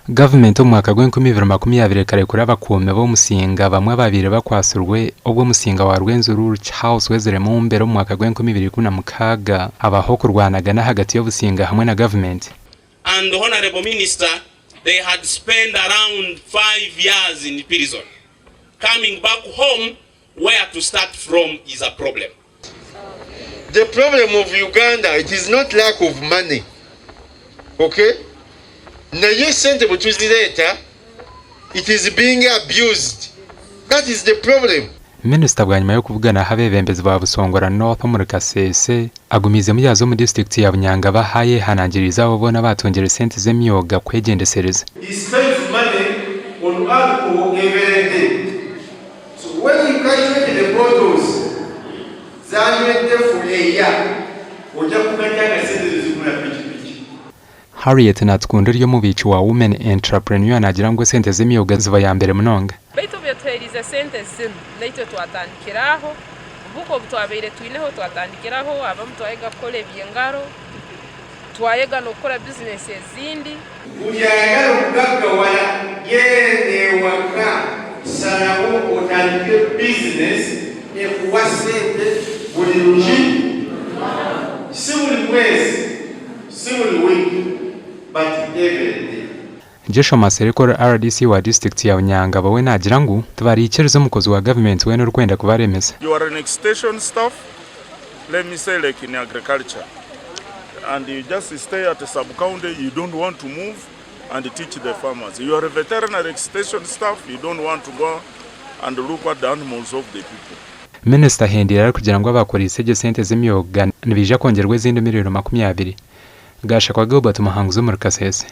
Gavumenti omu mwaka gw'enkumi ibiri makumi abiri ekarekura abakuumi b'omusinga bamwe ababaire bakwatsirwe obu omusinga wa Rwenzururu Charles Wezire Mumbere omu mwaka gw'enkumi ibiri ikumi na mukaaga habaho okurwanagana ahagati y'obusinga hamwe na gavumenti. And Honourable Minister they had spend around 5 years in prison. Coming back home, where to start from is a problem. The problem of Uganda, it is not lack of money. Okay? Naye sente bwe tuzireeta, it is being abused. That is the problem. Minisita bwanyima y'okubuganaho abeebembezi ba Busongora North omuri Kasese agumiizemu yaaza omu disiturikiti ya Bunyangabo ahu ayehanangiriize abo boona abatungire sente z'emyoga kwegyendesereza. He spends money on alcohol every day. So when you calculate the bottles zanywedde for a year, ojja kugatta nga sente ezo zigula pikipiki. Harriet Natukunda ori omubiiki wa Women Entrepreneur naagira ngu esente z'emyoga zibayambire munonga. Baitu obu yatuheerize sente zinu, naitwe twatandikira aho. Obuhuka obu twabaire twineho twatandikiraho, abamu twayega kukora eby'engaro, twayega n'okukora bizinesi ezindi. Buli ayagala okugaggawala, genda ewaka, salawo otandike bizinesi ekuwa sente buli luki, si buli mwezi, si buli wiiki, but every day. Joshua Masereko RDC wa disiturikiti ya Bunyangabo we naagira ngu tibariikiriza omukozi wa gavumenti weena orikwenda kubaremesa. You are an extension staff, let me say like in agriculture, and you just stay at a sub-county, you don't want to move and teach the farmers. You are a veterinary extension staff, you don't want to go and look at the animals of the people. Minisita ahendeire arikugira ngu abakoriise egyo sente z'emyoga nibaija kwongyerwa ezindi miliyoni 20. Gashakwa Gilbert Muhanguzi omuri Kasese.